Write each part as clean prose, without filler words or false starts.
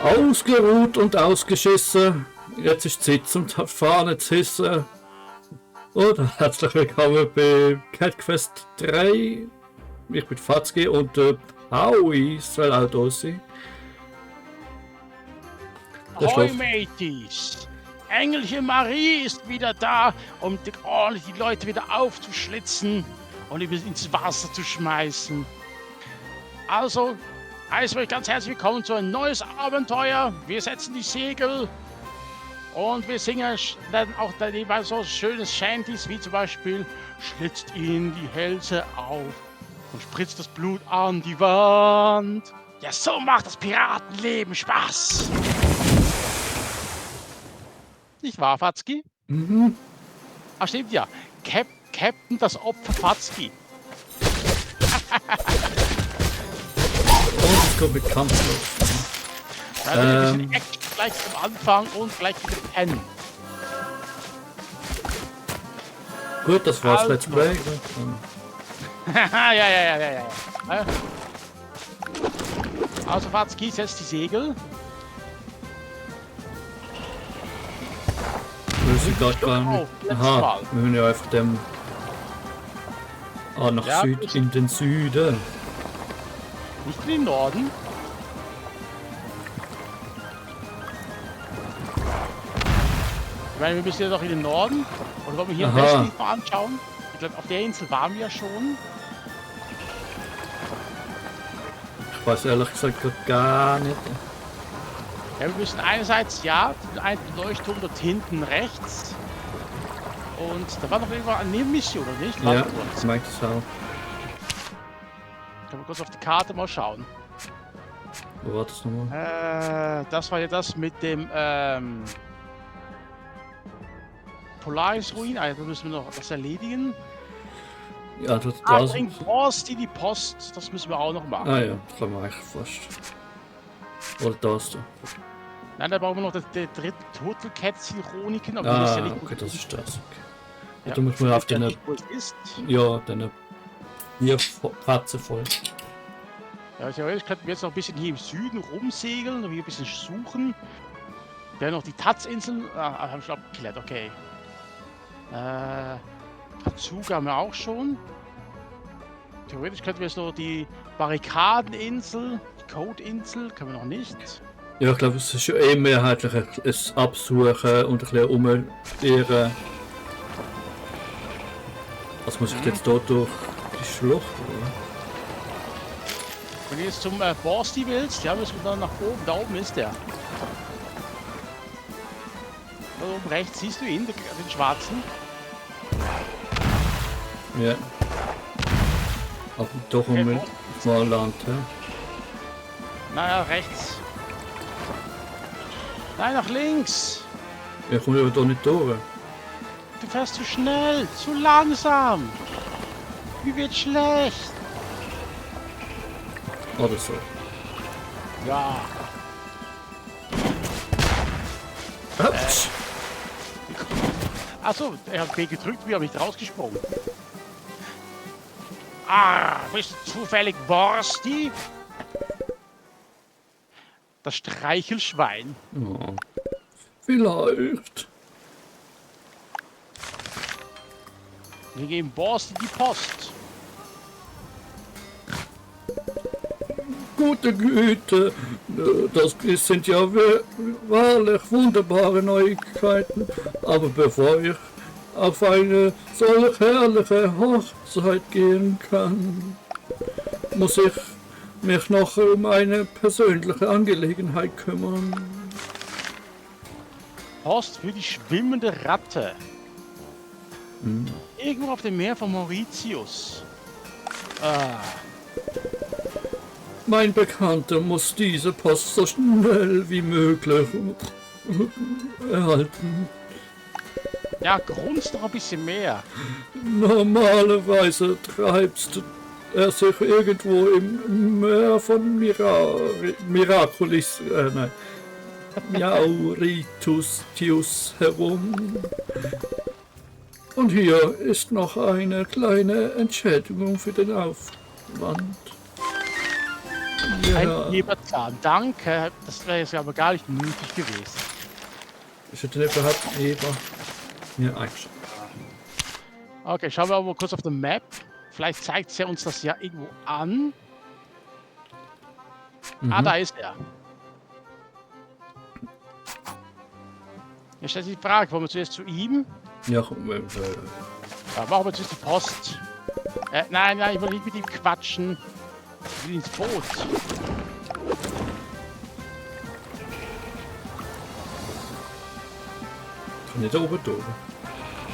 Ausgeruht und ausgeschissen. Jetzt ist Zeit zum Fahne zu hissen. Und herzlich willkommen bei CatQuest 3. Ich bin Fatzki und Paui soll auch da sein. Ahoi, Mateys! Engelchen Marie ist wieder da, um die Leute wieder aufzuschlitzen und ins Wasser zu schmeißen. Also, euch ganz herzlich willkommen zu ein neues Abenteuer. Wir setzen die Segel und wir singen dann auch jeweils so schönes Shanties, wie zum Beispiel schlitzt ihnen die Hälse auf und spritzt das Blut an die Wand. Ja, so macht das Piratenleben Spaß. Nicht wahr, Fatzki? Mhm. Ach, stimmt ja. Captain das Opfer Fatzki. Und es kommt mit Kampfluft. Da wird ein bisschen Action gleich am Anfang und gleich wieder pennen. Gut, das war's, Also. Let's Play. ja. Also, Fatzki, setzt die Segel. Wir sind gerade gar nicht. Aha, wir müssen ja einfach dem. Nach Ja, Süd, in den Süden. Nicht in den Norden. Ich meine, wir müssen ja doch in den Norden. Oder wollen wir hier im Westen mal anschauen? Ich glaube, auf der Insel waren wir ja schon. Ich weiß ehrlich gesagt gar nicht. Ja, wir müssen einerseits, ja, ein Leuchtturm dort hinten rechts. Und da war noch irgendwo eine Nebenmission, oder nicht? Ja, ich mag das auch. Können wir kurz auf die Karte mal schauen. Wo war das nochmal? Das war ja das mit dem Polaris-Ruin. Also da müssen wir noch was erledigen. Ja, das Bringt Post die Post. Das müssen wir auch noch machen. Ah ja, das kann man eigentlich fast. Oder das da. Nein, da brauchen wir noch die dritte Turtle Cats Chroniken. Aber das ist ja nicht okay, das ist das. Okay. Ja, da muss man auf den. Ist. Ja, den. Hier Fatze voll. Ja, theoretisch könnten wir jetzt noch ein bisschen hier im Süden rumsegeln und hier ein bisschen suchen. Wir haben noch die Taz-Inseln. Haben schon abgeklärt, okay. Katsuga haben wir auch schon. Theoretisch könnten wir jetzt noch die Barrikadeninsel, die Code-Insel, können wir noch nicht. Ja, ich glaube, es ist ja eh mehrheitlich ein Absuchen und ein bisschen umirren. Was muss ich jetzt hier durch die Schlucht, oder? Wenn du jetzt zum Borsti willst, ja, müssen wir dann nach oben. Da oben ist der. Da oben rechts siehst du ihn, den schwarzen. Ja. Aber doch um mal Land, ja. Naja, rechts. Nein, nach links. Ich komme aber da nicht durch. Du fährst zu schnell, zu langsam. Wie wird schlecht? Oder so. Ja. Achso, er hat B gedrückt, wie habe ich rausgesprungen? Bist du zufällig Borsti? Das Streichelschwein. Ja. Vielleicht. Wir geben Borsti die Post. Gute Güte, das sind ja wahrlich wunderbare Neuigkeiten. Aber bevor ich auf eine solch herrliche Hochzeit gehen kann, muss ich mich noch um eine persönliche Angelegenheit kümmern. Post für die schwimmende Ratte. Irgendwo auf dem Meer von Mauritius. Mein Bekannter muss diese Post so schnell wie möglich erhalten. Ja, grunzt doch ein bisschen mehr. Normalerweise treibt er sich irgendwo im Meer von Mauritius herum. Und hier ist noch eine kleine Entschädigung für den Aufwand. Ein Eberzahn, danke. Das wäre jetzt aber gar nicht nötig gewesen. Ich hätte nicht überhaupt Eber mir eingeschrieben. Okay, schauen wir aber mal kurz auf der Map. Vielleicht zeigt sie uns das ja irgendwo an. Ah, da ist er. Jetzt stellt sich die Frage, wollen wir zuerst zu ihm? Ja, Ja, machen wir zuerst die Post. Nein, ich will nicht mit ihm quatschen. Ich will ins Boot. kann ich da oben durch.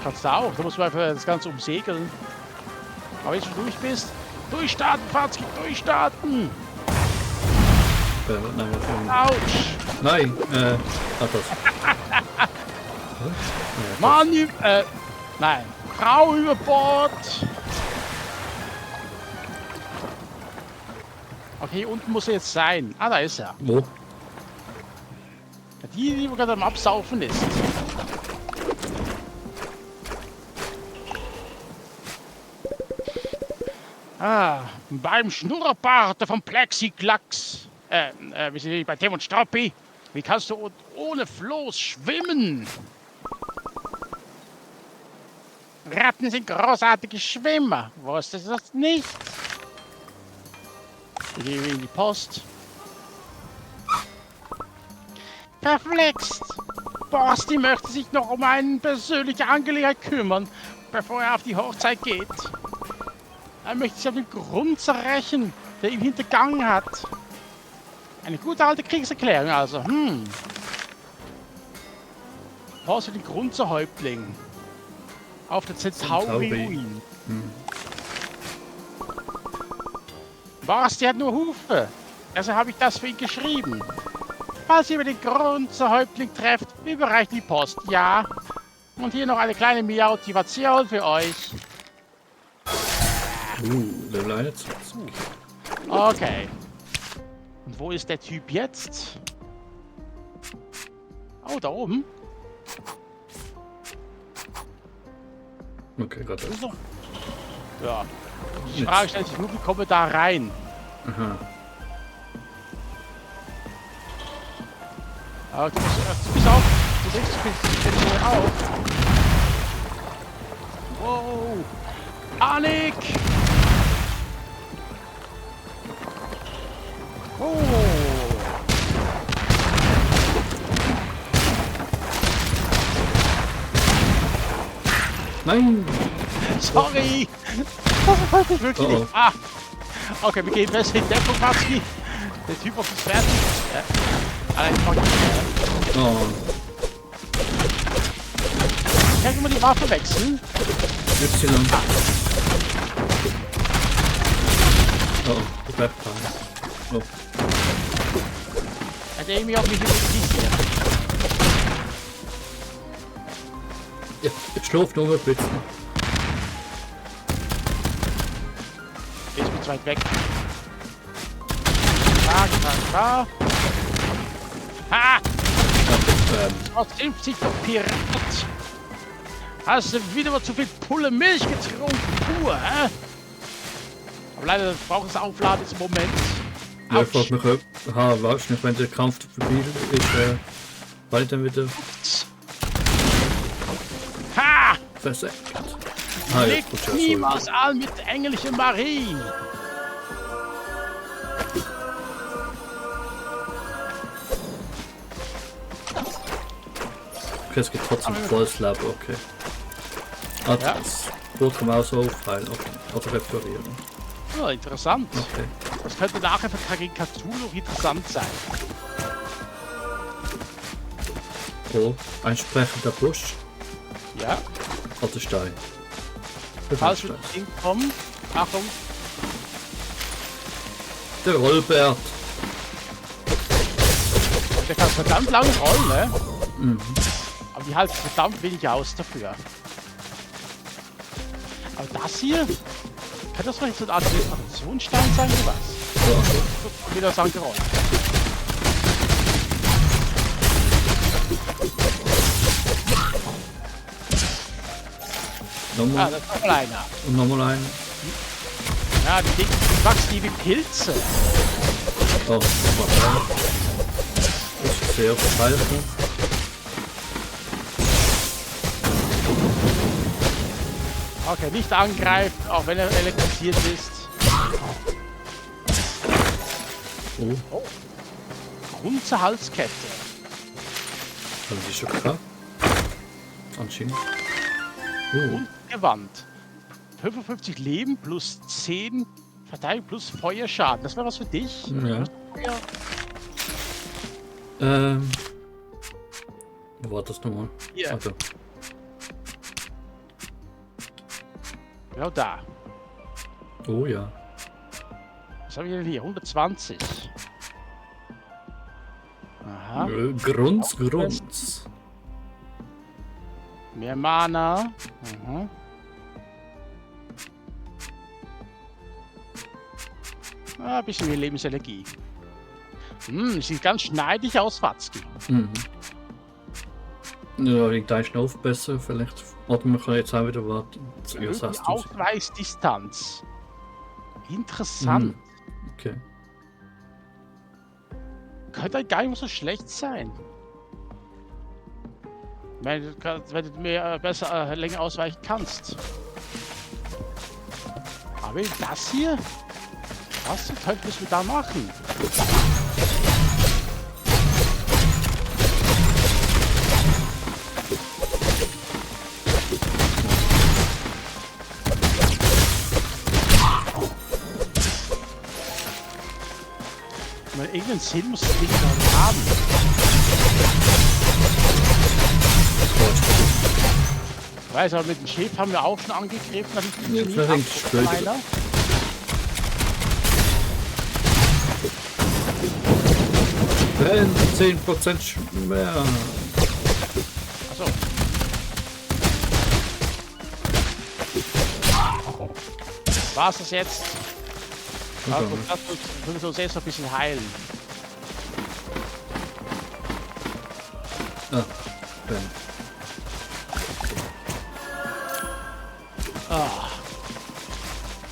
Kannst du auch. Da muss man einfach das Ganze umsegeln. Aber wenn du durch bist, durchstarten, Fahrzeug, durchstarten! Nein, Autsch! nein, das. Mann, nein. Frau über Bord! Okay, hier unten muss er jetzt sein. Ah, da ist er. Wo? Die gerade am Absaufen ist. Ah, beim Schnurrbart vom Plexiglax. Wir sind hier bei Tim und Strappi. Wie kannst du ohne Floß schwimmen? Ratten sind großartige Schwimmer. Wusstest du das nicht? Ich gehe in die Post. Verflext! Basti möchte sich noch um eine persönliche Angelegenheit kümmern, bevor er auf die Hochzeit geht. Er möchte sich auf den Grund zerrächen, der ihn hintergangen hat. Eine gute alte Kriegserklärung also. Post für den Grund zur Häuptling. Auf der Centauri-Ruin. Basti hat nur Hufe. Also habe ich das für ihn geschrieben. Falls ihr über den Grund zur Häuptling trefft, überreicht die Post, ja. Und hier noch eine kleine Motivation für euch. Level 21. Okay. Und wo ist der Typ jetzt? Oh, da oben. Okay, gerade. Ja. Die Frage stellt sich nur, wie komme da rein? Aha. Aber du bist auf. Du denkst, du bist schon auf. Wow. Panik! Oh. Nein! Sorry! Das wollte ich wirklich nicht. Ah! Okay, wir gehen besser in Deckung, Patski. Der Typ auf das Pferd. Allein kann ich mal die Waffe wechseln? Y. Oh, du bleibst dran. Oh. Hat er irgendwie auf mich hier? Ja, jetzt schläft nur mit Blitzen. Ich bin zu weit weg. Da. Ha! Aus 50 doch Pirat! Hast du wieder mal zu viel Pulle Milch getrunken, pur, hä? Aber leider braucht es Aufladen im Moment. Ja, ich frage mich, weißt du nicht, wenn der Kampf vorbei ist, weil dann wieder Ha! versagt. Legt niemals an mit englischer Marie! Okay, es gibt trotzdem volles Leben, okay. Ah, Ja. das Boot kann man auch so auffallen, okay. Oder reparieren. Oh, interessant. Okay. Das könnte nachher für Cthulhu interessant sein. Oh, ein sprechender Busch. Ja. Alter Stein. Falls wir hinkommen. Achtung. Der Rollbert. Der kann verdammt lange rollen, ne? Mhm. Aber die halten verdammt wenig aus dafür. Aber das hier, kann das vielleicht so eine Art Reparationsstein sein oder was? So. Wieder sagen gerollt. Ah, Nochmal. das ist noch einer. Und nochmal einen. Ja, die wachsen wie Pilze. Oh, das ist sehr verteilt. Okay, nicht angreifen, auch wenn er elektrisiert ist. Oh, Runze Halskette. haben die schon gehabt? Anscheinend. Und Gewand. 55 Leben plus 10 Verteidigung plus Feuerschaden. Das wäre was für dich? Ja. Ja. Wo war das nochmal? Hier. Also, Genau da. oh ja. Was haben wir denn hier? 120. Aha. Grunz. Mehr Mana. Mhm. Ein bisschen mehr Lebensenergie. Sieht ganz schneidig aus, Watzki. Mhm. Ja, ich gleich schnell besser, vielleicht. Oder man kann jetzt auch wieder warten. Zuerst Die hast du sie. Ausweichdistanz. Interessant. Okay. Könnte gar nicht mehr so schlecht sein. Wenn du mir besser länger ausweichen kannst. Aber das hier? Was zum Teufel müssen wir da machen? Ich meine, irgendeinen Sinn muss das Ding doch haben. Ich weiß, aber mit dem Schiff haben wir auch schon angegriffen. Das ist Ja, nicht verringt abgekommen, Schwede. leider. Wenn 10% schwer. Achso. War's das jetzt? Also, das wird uns jetzt noch ein bisschen heilen. Ah, Ben.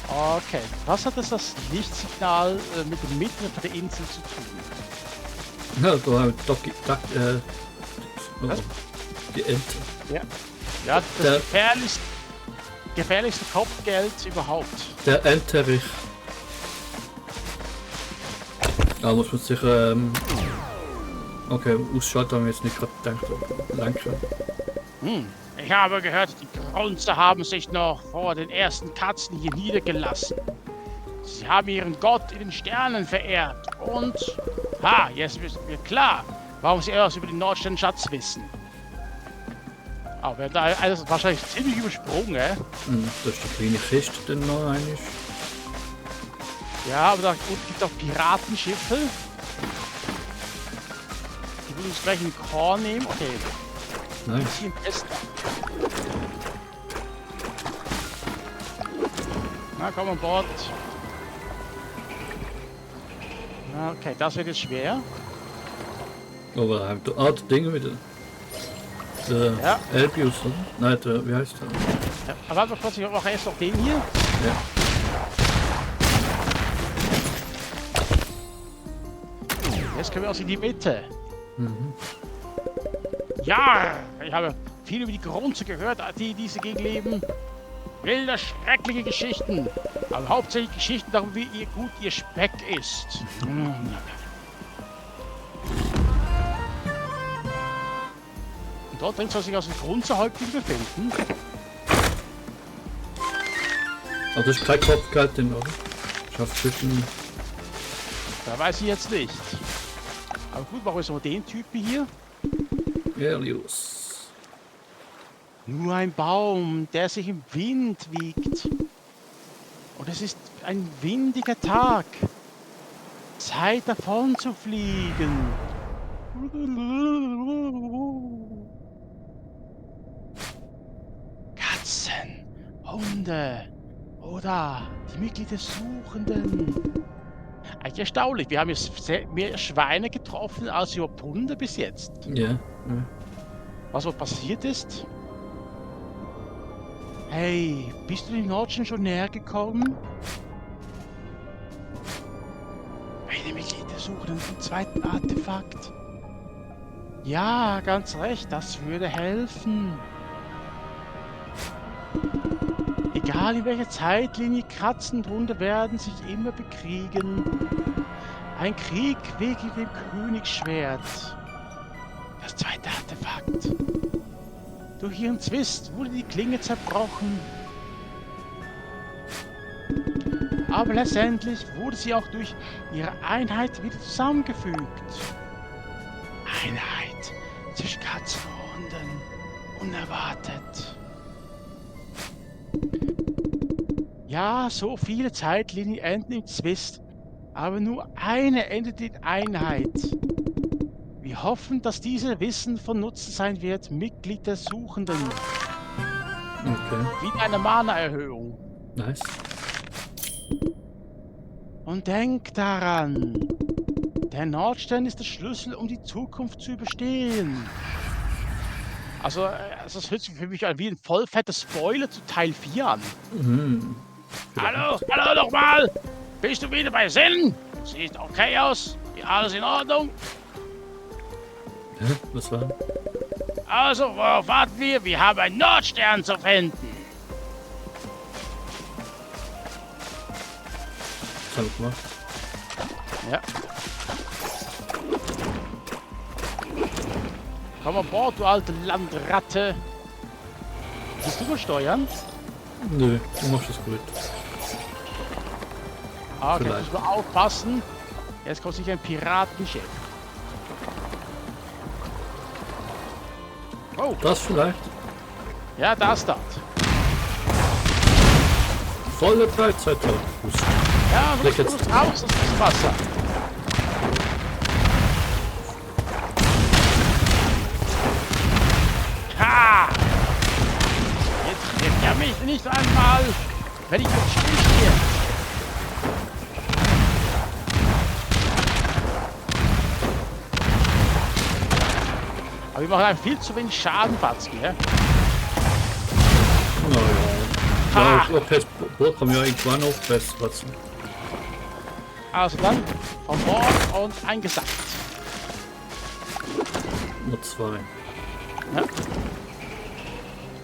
Okay. Was hat das Lichtsignal mit dem Mittel von der Insel zu tun? Ja, da haben wir doch Was? die Ente. Ja. Ja, das Der- gefährlichste Kopfgeld überhaupt. Der Enterich. Da muss man sich, okay, ausschalten haben wir jetzt nicht gerade gedacht. Lenken. Ich habe gehört, die Grunze haben sich noch vor den ersten Katzen hier niedergelassen. Sie haben ihren Gott in den Sternen verehrt und... jetzt wissen wir klar, warum sie erst über den Nordsternschatz wissen. Aber wir haben da alles wahrscheinlich ziemlich übersprungen, Das ist die kleine Kiste dann noch einmal. Ja, aber da unten gibt es auch Piratenschiffe. Die würden uns gleich in den Korn nehmen. Okay, Nein. hier im Westen. Na, komm an Bord. Na, okay, das wird jetzt schwer. Aber haben wir das Ding wieder. Der Ja. Elbius, oder? Nein, der, wie heißt der? Ja, aber warte mal kurz, ich mache erst noch den hier. Ja. Jetzt können wir aus in die Mitte. Ja, ich habe viel über die Grunze gehört, die diese Gegend leben. Wilde, schreckliche Geschichten. Aber hauptsächlich Geschichten darüber, wie gut ihr Speck ist. Und dort drin soll sich aus dem Grunzehäuptling befinden. Aber das ist kein Kopfgeld drin, oder? Schafft zwischen. Da weiß ich jetzt nicht. Aber gut, machen wir so den Typen hier. Elius. Nur ein Baum, der sich im Wind wiegt. Und es ist ein windiger Tag. Zeit davon zu fliegen. Katzen, Hunde oder die Mitglieder Suchenden. Eigentlich erstaunlich. Wir haben jetzt mehr Schweine getroffen als überhaupt Hunde bis jetzt. Ja. Was wohl passiert ist? Hey, bist du den Nordstern schon näher gekommen? Eine Mitglieder suchen nach dem zweiten Artefakt. Ja, ganz recht, das würde helfen. Egal in welcher Zeitlinie, Katzen und Hunde werden sich immer bekriegen. Ein Krieg wegen dem Königsschwert. Das zweite Artefakt. Durch ihren Zwist wurde die Klinge zerbrochen. Aber letztendlich wurde sie auch durch ihre Einheit wieder zusammengefügt. Einheit zwischen Katzen und Hunden. Unerwartet. Ja, so viele Zeitlinien enden im Zwist, aber nur eine endet in Einheit. Wir hoffen, dass dieses Wissen von Nutzen sein wird, Mitglied der Suchenden. Okay. Wie eine Mana-Erhöhung. Nice. Und denk daran, der Nordstern ist der Schlüssel, um die Zukunft zu überstehen. Also das hört sich für mich wie ein vollfetter Spoiler zu Teil 4 an. Mhm. Hallo nochmal! Bist du wieder bei Sinn? Sieht okay aus? Ja, alles in Ordnung? Hä? Was war? Also, worauf warten wir? Wir haben einen Nordstern zu finden. Was hab ich gemacht? Ja. Komm an Bord, du alte Landratte. Willst du mal steuern? Nö, du machst es gut. Ah, okay, Vielleicht. muss man aufpassen. Jetzt kommt sicher ein Piratenschiff. Oh, Das vielleicht? ja, das dort. Volle Freizeit. Ja, Leg du jetzt- musst raus aus dem Wasser. Ha! Jetzt trifft er mich nicht einmal, wenn ich jetzt stillstehe. Aber wir machen einfach viel zu wenig Schaden, Batzki, ja? Naja. Ha! Ja, okay, das Boot kann ja irgendwann auch besser passen. Also dann von Bord und eingesackt. Nur 2. Ja.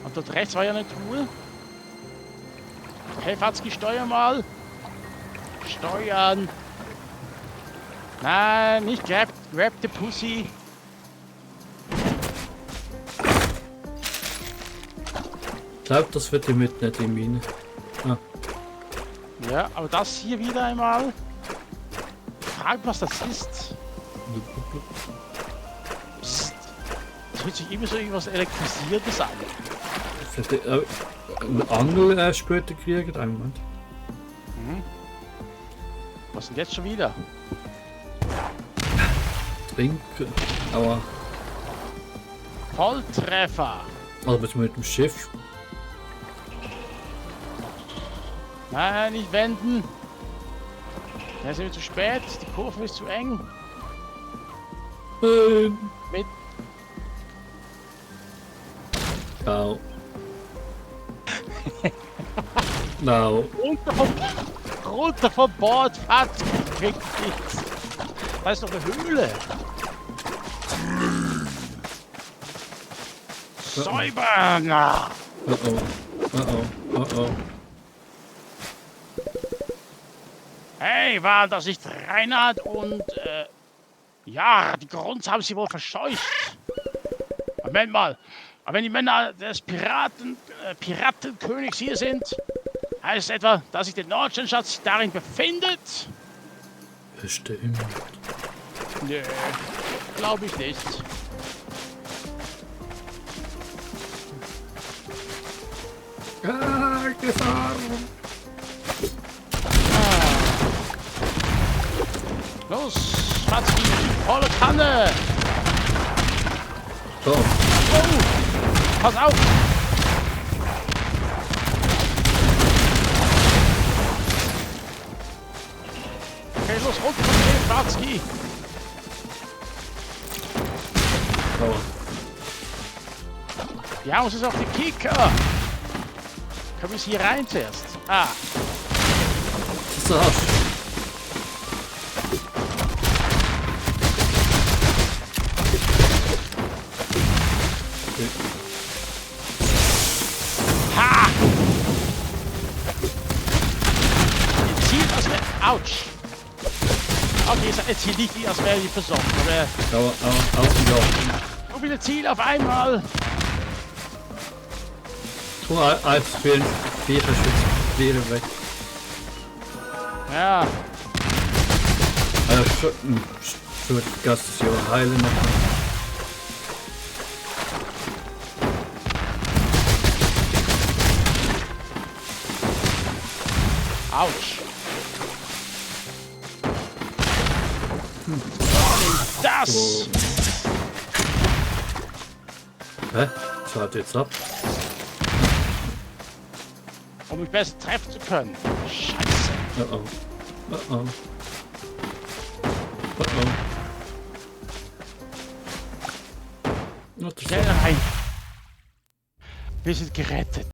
Und dort rechts war ja eine Truhe. Hey, Fatzki, steuer mal. Steuern. Nein, nicht grab the Pussy. Ich glaube, das wird hier mit nicht in Mine. Ah, Ja, aber das hier wieder einmal. Frag, was das ist. Psst. Das hört sich immer so irgendwas Elektrisiertes an. vielleicht eine Angel später kriegen. Einen Moment. Was denn jetzt schon wieder? Trinken. Aber Volltreffer. bist du mit dem Schiff? Nein, nicht wenden. Da sind wir zu spät. Die Kurve ist zu eng. Mit. Au. No. Runter vom Bord, Fatz. Kriegt nichts. Da ist doch eine Höhle. Säubern. Ah. Oh oh. Oh oh. Oh oh. Hey, war das nicht Reinhard und, ja, die Grunz haben sie wohl verscheucht. Moment mal, aber wenn die Männer des Piratenkönigs hier sind, heißt es etwa, dass sich der Nordsternschatz darin befindet? Bestimmt. Nö, glaube ich nicht. Ah, Gefahr. Los, Fatzki, volle Kanne! So. Oh, pass auf! Okay, los, runter von dem Fatzki! So. Die haben uns jetzt auf die Kicker! Können wir hier rein zuerst? Ah, Das ist der Arsch. Autsch. Okay, jetzt hier liegt die, als wäre die versorgt, oder? Ja. So viele Ziele auf einmal. Tu als Vierer weg. Ja. Also für Gas ist ja heilen noch. Autsch. Das! So. Hä? Was hat jetzt ab? Um mich besser treffen zu können. Scheiße. Oh. Schnell rein. Wir sind gerettet.